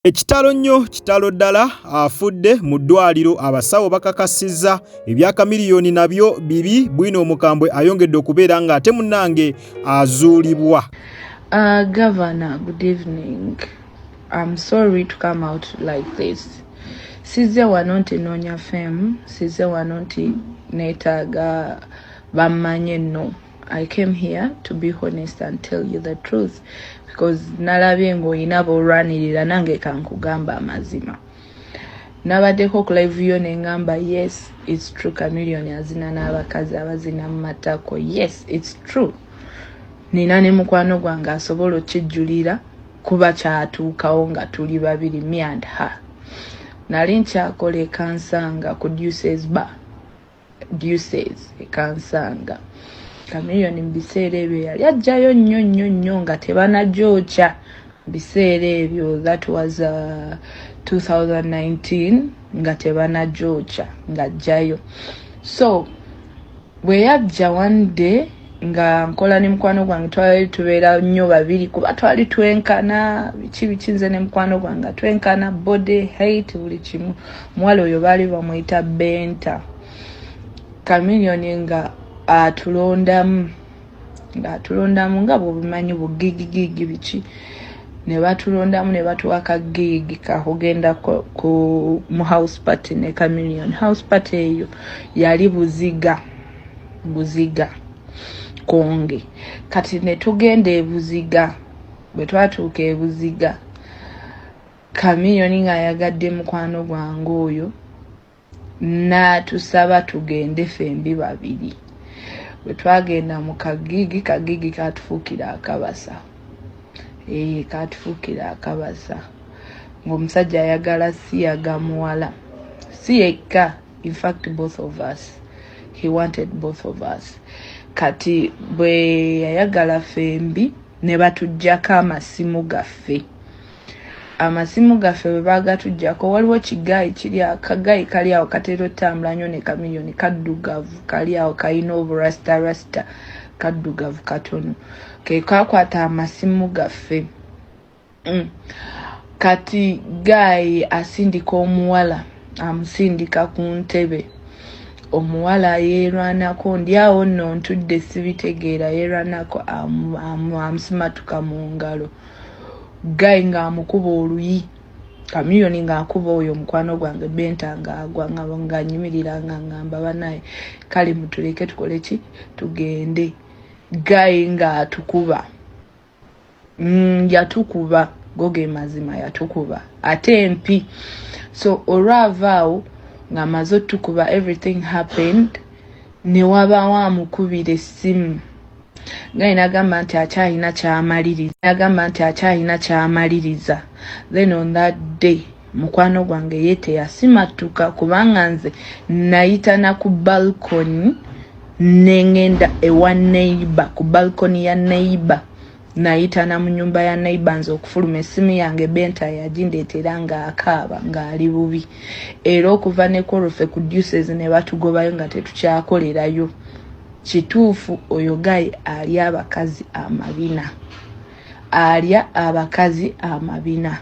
Ekitalo nnyo kitalo ddala, afudde mu ddwaliro, abasawo bakakasizza. Ebya Chameleone nabyo bibi, bwino omukambwe ayongedde okubeera ng'ate munnange azuulibwa. Governor, good evening. I'm sorry to come out like this. Sizze wano nti noonya fame, sizze wano nti neetaaga bammanye, no. I came here to be honest and tell you the truth because nalabye ng'olina b'olwanirira, nange kankugamba amazima. Nabaddeko ku live yo ne ngamba, yes, it's true, Chameleone azina n'abakazi abazina mu matako. Yes, it's true. Nina ne mukwano gwange asobola okijjulira kuba kyatuukawo nga tuli babiri, me and her. Nali nkyakola ekansanga ku Deuces Bar, Deuces ekansanga. Chameleone mu biseera ebyo yali ajjayo nnyo nnyo nnyo nga tebanajokya mu biseera ebyo, that was 2019, nga tebanajokya ng'ajjayo. So bwe yajja one day nga nkola ne mukwano gwange, twali tubeera nnyo babiri kuba twali twenkana biki biki, nze ne mukwano gwange nga twenkana body height, buli kimu. Omuwala oyo baali bamuyita Benta. Chameleone nga atulondamu, ng'atulondamu nga bw'obimanyi bugigigigi biki, ne batulondamu ne batuwa ka gig kakugenda ku mu house party ne Chameleone. House party eyo yali Buziga, Buziga Konge. Kati ne tugenda e Buziga. Bwe twatuuka e Buziga, Chameleone ng'ayagadde mukwano gwange oyo, n'atusaba tugende fembi babiri. Bwe twagenda mu ka gig, ka gig katufuukira akabasa, ee, katufuukira akabasa ng'omusajja ayagala siyaga muwala, si yekka, in fact both of us, he wanted both of us. Kati bwe yayagala fembi ne batuggyako amasimu gaffe. Amasimu gaffe bwe bagatuggyako, waliwo ki guy kiri, aka guy kali awo katera otambula nnyo ne Chameleone, kaddugavu, kali awo kalina oburasita rasita, kaddugavu katono, ke kakwata amasimu gaffe. Kati guy asindika omuwala, amusindika ku ntebe. Omuwala yeerwanako, ndi awo nno ntudde sibitegeera, yeerwanako, amusimatuka mu ngalo. Guy ng'amukuba oluyi, Chameleone ng'akuba oyo omukwano gwange Benta, ng'agwa, ng'anyimirira nga ngamba, "Banaye, kale mutuleke tukole ki, tugende." Guy ng'atukuba, yatukuba, go ge mazima, yatukuba ate empi. So olwava awo ng'amaze otukuba, everything happened, ne wabaawo amukubira essimu. Guy nagamba nti akyalina kyamaliriza, nagamba nti akyalina kyamaliriza. Then on that day mukwano gwange ye teyasimatuka kubanga nze nayita na ku balcony nengenda ewa neighbor, ku balcony ya neighbor nayita na mu nyumba ya neighbor. Nze okufuluma, essimu yange Benta yagindeetera ng'akaaba ng'ali bubi. Era okuva ne kwolwofe ku Deuces ne batugobayo nga tetukyakolerayo. Kituufu, oyo guy alya abakazi amabina, alya abakazi amabina,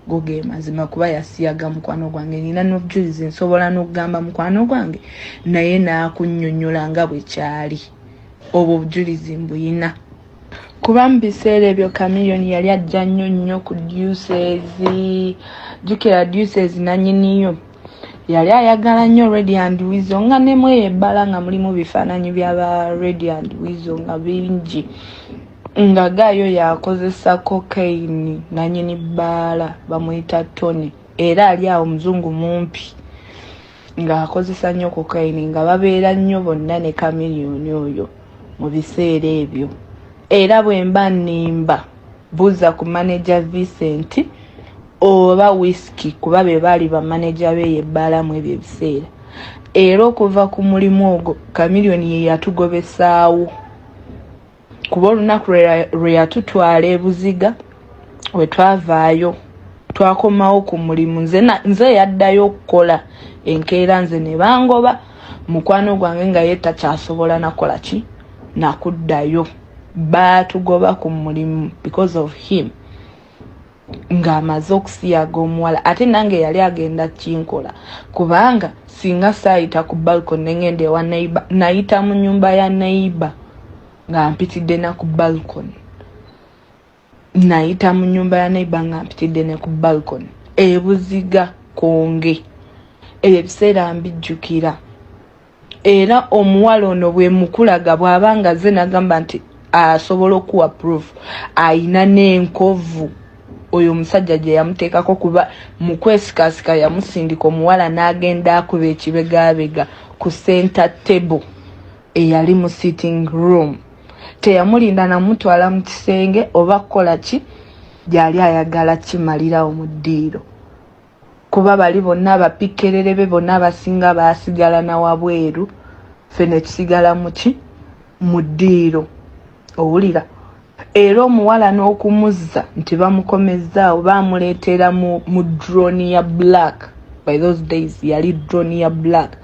go ge mazima, kuba yasiyaga mukwano gwange. Nina n'obujulizi, nsobola n'okugamba mukwano gwange naye n'akunnyonnyola nga bwe kyali. Obwo obujulizi mbuyina kuba mu biseera ebyo Chameleone yali ajja nnyo nnyo ku Deuces. Jjukira Deuces nanyiniyo yali ayagala nnyo Radio and Weasel, nga nemweyo ebbala nga mulimu bifaananyi byaba Radio and Weasel nga bingi, nga guy yakozesa cocaine. Nanyini bbaala bamuyita Tony, era ali awo muzungu mumpi, ng'akozesa nnyo cocaine, nga babeera nnyo bonna ne Chameleone oyo mu biseera ebyo. Era bwe mba nnimba, buuza ku manager Vincent oba Whisky, kuba be baali bamaneja beeyo ebbaalamu ebyo ebiseera. Era okuva ku mulimu ogwo Chameleone ye yatugobesaawo, kuba olunaku lwe yatutwala ebuziga we twavaayo twakomawo ku mulimu, nze yaddayo okukola enkeera, nze ne bangoba. Mukwano gwange nga ye takyasobola nakola ki nakuddayo, baatugoba ku mulimu because of him. Ng'amaze okusiyaga omuwala, ate nange yali agenda kinkola, kubanga singa saayita ku balcony nengenda ewa neighbor, nayita mu nyumba ya neighbor nga mpitidde na ku balcony, nayita mu nyumba ya neighbor nga mpitidde ne ku balcony ebuziga konge. Ebyo ebiseera mbijjukira. Era omuwala ono bwemukulaga, bw'aba nga ze nagamba nti asobola okuwa proof, ayina n'enkovu oyo omusajja gye yamuteekako, kuba mu kwesikasika yamusindika omuwala n'agenda akuba ekibegabega ku center table eyali mu sitting room. Teyamulinda namutwala mu kisenge oba kukola ki, gyali ayagala kimalirawo mu ddiiro, kuba bali bonna abapikerere be bonna abasinga baasigala na wabweru, ffe ne tusigala muki mu ddiiro. Owulira, era omuwala n'okumuzza nti bamukomezzaawo, bamuleetera mu drone ya black. By those days yali drone ya black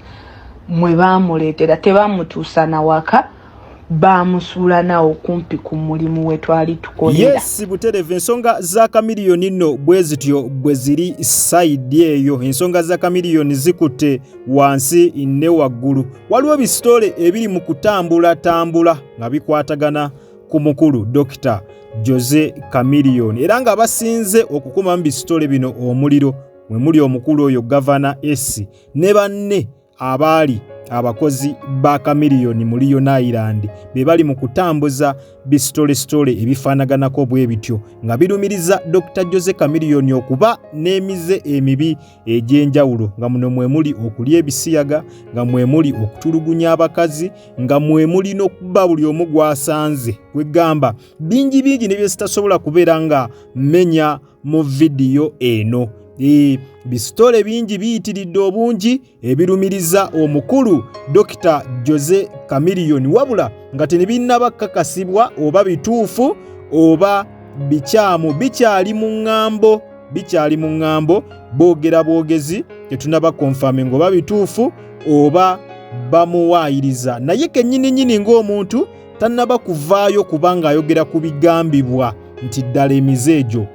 mwe bamuleetera. Tebamutuusa na waka, bamusuula nawo kumpi ku mulimu we twali tukolera. Yes, buterevu. Ensonga za Kamiliyoni nno bwe zityo bwe ziri side eyo. Ensonga za Kamiliyoni zikutte wansi ne waggulu. Waliwo ebisitole ebiri mu kutambulatambula nga bikwatagana ku mukulu Dr Jose Kamiliyoni, era nga basinze okukumamu bisitole bino omuliro mwe muli omukulu oyo Gavana S ne banne abaali abakozi ba Kamiliyoni mu Leon Island. Be bali mu kutambuza bisitolesitole ebifaanaganako bwe bityo nga birumiriza Dr Jose Kamiliyoni okuba n'emize emibi egy'enjawulo, nga muno mwe muli okulya ebisiyaga, nga mwe muli okutulugunya abakazi, nga mwe muli n'okuba buli omu gw'asanze. Kwegamba bingi bingi ne bye sitasobola kubeera nga mmenya mu vidiyo eno. Bisitole bingi biyitiridde obungi ebirumiriza omukulu Dr Jose Kamiliyoni, wabula nga tebinnaba kukakasibwa oba bituufu oba bikyamu. Bikyali mu ŋŋambo, bikyali mu ŋŋambo, boogera bwogezi, tetunaba confirming oba bituufu oba bamuwaayiriza. Naye kennyini nnyini ng'omuntu tannaba kuvaayo kubanga ayogera ku bigambibwa nti ddala emize egyo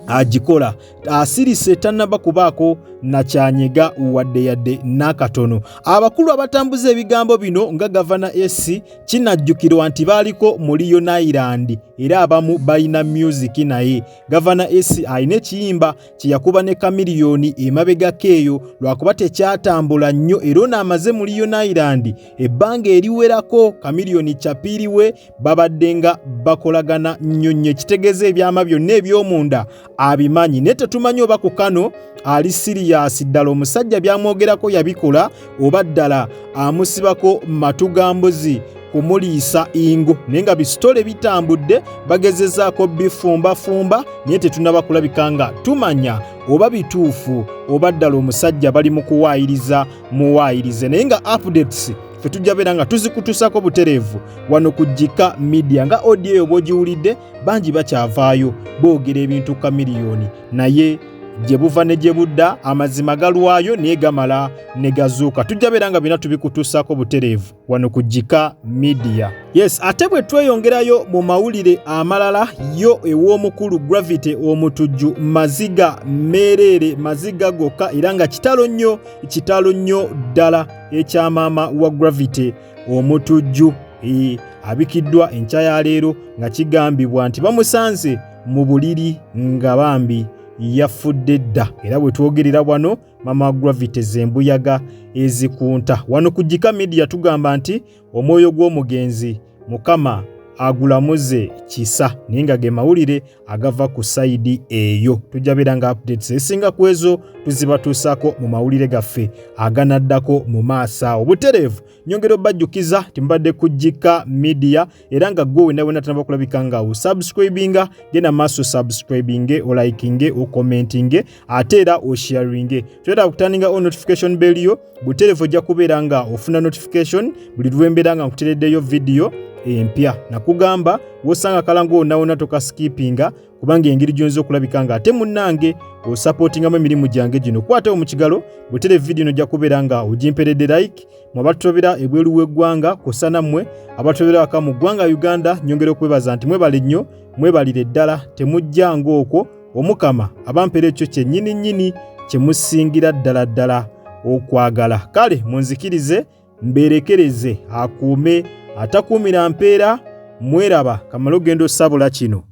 agikola. Asirise, tannaba kubaako nakyanyega wadde yadde n'akatono. Abakulu abatambuza ebigambo bino nga Gavana S, kinajjukirwa nti baaliko mu Leon Island, era abamu balina music, naye Gavana S alina ekiyimba kye yakuba ne Kamiliyoni emabegako eyo, lwakuba tekyatambula nnyo. Era ono amaze mu Leon Island ebbanga eriwerako. Kamiliyoni Chapiiriwe babadde nga bakolagana nnyo nnyo, ekitegeeza ebyama byonna eby'omunda abimanyi. Naye tetumanyi oba ku kano ali serious ddala, omusajja byamwogerako yabikola, oba ddala amusibako matu ga mbuzi kumuliisa ingo. Naye nga bisitole bitambudde, bagezezaako bifumbafumba, naye tetunaba kulabika nga tumanya oba bituufu oba ddala omusajja bali mu kuwaayiriza muwaayirize. Naye nga updates ffe tujja beera nga tuzikutusako butereevu wano ku Gika Media. Nga audio eyo bw'ogiwulidde, bangi bakyavaayo boogera ebintu Kamiliyoni, naye gye buva ne gye budda amazima galwayo naye gamala ne gazuuka. Tujja beera nga byonna tubikutuusaako butereevu wano ku Gika Media. Yes, ate bwe tweyongerayo mu mawulire amalala, yo ew'omukulu Gravity Omutujju maziga meereere, maziga gokka, era nga kitalo nnyo, kitalo nnyo ddala ekya maama wa Gravity Omutujju abikiddwa enkya ya leero, nga kigambibwa nti bamusanze mu buliri nga bambi yafudde dda. Era bwe twogerera wano, mama wa Gravity zembuyaga ezikunta. Wano ku Gika Media tugamba nti omwoyo gw'omugenzi Mukama agulamuze kisa. Naye nga ge mawulire agava ku side eyo. Tujja beera nga updates ezisinga ku ezo tuzibatuusaako mu mawulire gaffe aganaddako mu maaso awo butereevu. Nyongera obajjukiza timubadde ku Gika Media, era nga gwe wena wena tanaba kulabika nga osubscribinga, genda maaso subscribinge, olikinge, okommentinge, ate era osharinge. Toyetaaga kuturninga on notification bell yo, butereevu ojja kubeera nga ofuna notification buli lwembeera nga nkutereddeyo vidiyo empya. Nakugamba wosanga akalango wonna wonna tokaskipinga, kubanga engeri gy'oyinza okulabika nga ate munnange osupportingamu emirimu gyange gino. Kwatawo mu kigalo butere vidiyo nojja kubeera nga ogimperedde like. Mwe abatutobera ebweru w'eggwanga kw'ossa nammwe abatutobera waka mu ggwanga Uganda, nyongera okwebaza nti mwebale nnyo, mwebalire ddala, temujja ng'okwo. Omukama abampera ekyo kyennyini nnyini kye musingira ddala ddala okwagala. Kale munzikirize mbeerekereze, akuume atakuumira mpeera. Mweraba kamale ogenda osabula kino.